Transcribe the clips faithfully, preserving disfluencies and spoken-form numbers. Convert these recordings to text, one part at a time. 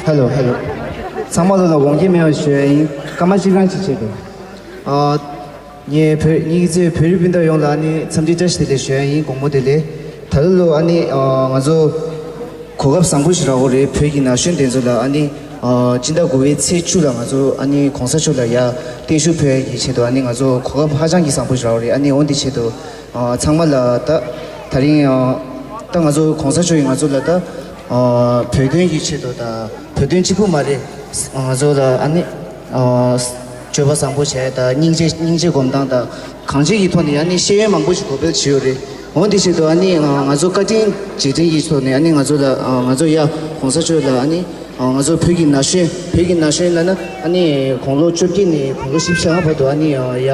ཧེ་ལོ། ཧེ་ལོ། ཚང་མ་ལོ་ལ་དགོངས་འགལ་མེད་པ་ཞུ་ཡ་ཡིན། སྐར་མ་གཅིག་རང་གཅིག་བྱེད་དོ། ཨ། ངས་བོད་ཉིད་ཀྱི་བོད་རིགས་སྤུན་ཟླ་ཡོངས་ལ་ཨ་ནི་འཚམས་འདྲི་བཀྲ་ཤིས་བདེ་ལེགས་ཞུ་ཡ་ཡིན། དགོང་མོ་བདེ་ལེགས། ད་ལོ་ལོ་ཨ་ནི་ཨ་ང་ཚོ་གོ་སྐབས་བཟང་པོ་ཞིག་རག་གི་རེད། བོད་ཀྱི་ན་གཞོན་དེ་ཚོ་ལ་ཨ་ནི་ཨ་སྤྱི་ཟླ་དགུ་པའི་ཚེས་བཅུ་ལ་ང་ཚོ་ཨ་ནི་གོང་ས་མཆོག་ལ་ཡར་བརྟན་བཞུགས་ཕུལ་ཡ་གི་ཆེད་དུ་ཨ་ནི་ང་ཚོ་གོ་སྐབས་ཧ་ཅང་གི་བཟང་པོ་ཞིག་རག་གི་རེད། ཨ་ནི་འོ་འདི་ཆེད་དུ་ཨ་ཚང་མ་ལ་ད་ད་རིང་ཨ་ད་ང་ཚོ་གོང་ས་མཆོག་གིས་ང་ཚོ་ལ་ད་ཨ་བོད་དོན་གྱི་ཆེད་དུ་དང་བོད་དོན་གཅིག་པུ་མ་རེད། ང་ཚོ་ལ་ཨ་ནི་ཨ་སྤྱོད་པ་བཟང་པོ་བྱས་དང་སྙིང་རྗེ་སྙིང་རྗེ་སྒོམ་སྟངས་དང་གང་ཅིའི་ཐོག་ནས་ཨ་ནི་ཤེས་ཡོན་མང་པོ་ཞིག་གོ་འཕེལ་བྱས་ཡོད་རེད། འོ་འདི་ཆེད་དུ་ཨ་ནི་ང་ང་ཚོ་བཀའ་དྲིན་རྗེས་དྲན་གྱི་ཐོག་ནས་ཨ་ནི་ང་ཚོ་ལ་ང་ཚོ་ཡ་གོང་ས་མཆོག་ལ་ཨ་ནི་ང་ཚོ་བོད་ཀྱི་ན་གཞོན་བོད་ཀྱི་ན་གཞོན་ལབ་ན་ཨ་ནི་དགུང་ལོ་བཅོ་བརྒྱད་ནས་དགུང་ལོ་བཞི་བཅུ་ལྔ་བར་དུ་ཨ་ནི་ཡ།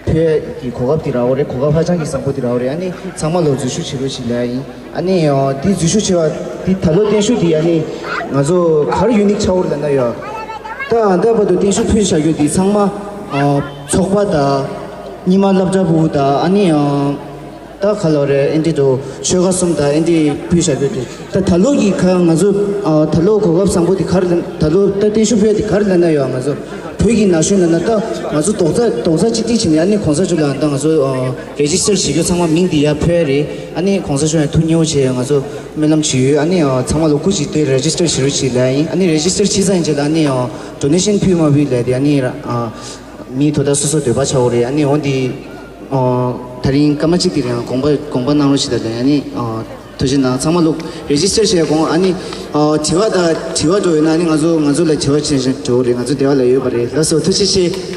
ཕེབས་ཀྱི་གོ་སྐབས་དེ་རག་པ་རེད། གོ་སྐབས་ཧ་ཅང་གི་བཟང་པོ་དེ་རག་པ་རེད། ཨ་ནི་ཚང་མ་ལོ་འཛུལ་ཞུགས་བྱེད་རོགས་ཞེས་ལབ་ཡ་ཡིན། ཨ་ནི་ཨ་དེ་འཛུལ་ཞུགས་བྱེད་པ་དེ་ད་ལོ་བརྟན་བཞུགས་དེ་ཨ་ནི་ང་ཚོ་ག་རེ་ཡུ་ནིག་ཆགས་པ་རེད་ལབ་ན་ཡ། ད་ད་བར་དུ་བརྟན་བཞུགས་ཕུལ་བྱ་རྒྱུ་དེ་ཚང་མ་ཨ་ཚོགས་པ་དང་ཉི་མ་སློབ་གྲྭ་བུ་དང་ཨ་ནི་ཨ་ད་ག་ལོ་རེད། ཨེ་འདྲི་འགྲོ་ཆོལ་ཁ་གསུམ་དང་ཨེ་འདྲི་ཕུལ་བྱ་རྒྱུ་དེ། ད་ད་ལོ་གི་ཁ་ང་ཚོ་ཨ་ད་ལོ་གོ་སྐབས་བཟང་པོ་དེ་ག་རེ་ལབ། ད་ལོ་ད་བརྟན་བཞུགས་ཕུལ་དེ་ག་རེ་ལབ་ན་ཡོད། ང་ཚོ་བོད་ཀྱི་ན་གཞོན་ལབ་ན་ད་ང་ཚོ་རྡོག་རྩ་རྡོག་རྩ་གཅིག་སྒྲིལ་བྱས་ནས་ཨ་ནི་གོང་ས་མཆོག་ལ་ད་ང་ཚོ་ཨ་རེ་ཇི་སི་ཊར་བྱེད་རྒྱུ་ཚང་མ་མིང་འདི་ཡར་ཕུལ་རེད། ཨ་ནི་གོང་ས་མཆོག་ཡང་ཐུགས་མཉེས་པོ་བྱས་ང་ཚོ་སྨོན་ལམ་བྱེད་ཡོད། ཨ་ནི་ཨ་ཚང་མ་ལོ་སྐུ་མཁྱེན་དེ་རེ་ཇི་སི་ཊར་བྱེད་རོགས་བྱེད་ལབ་ཡིན། ཨ་ནི་རེ་ཇི་སི་ཊར་བྱས་ཚར་ཡིན་རྗེས་ལ་ཨ་ནི་ཨ་ཌོ་ནེ་ཤན་ཕུལ་མ་ཕུལ་ལབ་དེ་ཨ་ནི་ཨ་མི་དོ་ད་སོ་སོ་འདོད་པ་ཆགས་པ་རེད། ཨ་ནི་འོ་འདི་ཨ་ད་རིང་སྐར་མ་གཅིག་དེ་རིང་དགོངས་པ་དགོངས་པ་གནང་རོགས་བྱེད་ད་ལེ། ཨ་ནི་ཨ། ཐུགས་རྗེ་གནང་། ཚང་མ་ལོ་རེ་ཇི་སི་ཊར་བྱས་གོང་ཨ་ནི་ཨ་དྲི་བ་དང་དྲི་བ་འགྲོ་ཡོད་ན་ཨ་ནི་ང་ཚོ་ང་ཚོ་ལ་དྲི་བ་བྱེད་བཞིན་འགྲོ་རེད། ང་ཚོ་སྡེ་བ་ལ་ཡོད་པ་རེད། ལགས་སོ། ཐུགས་རྗེ་ཆེ།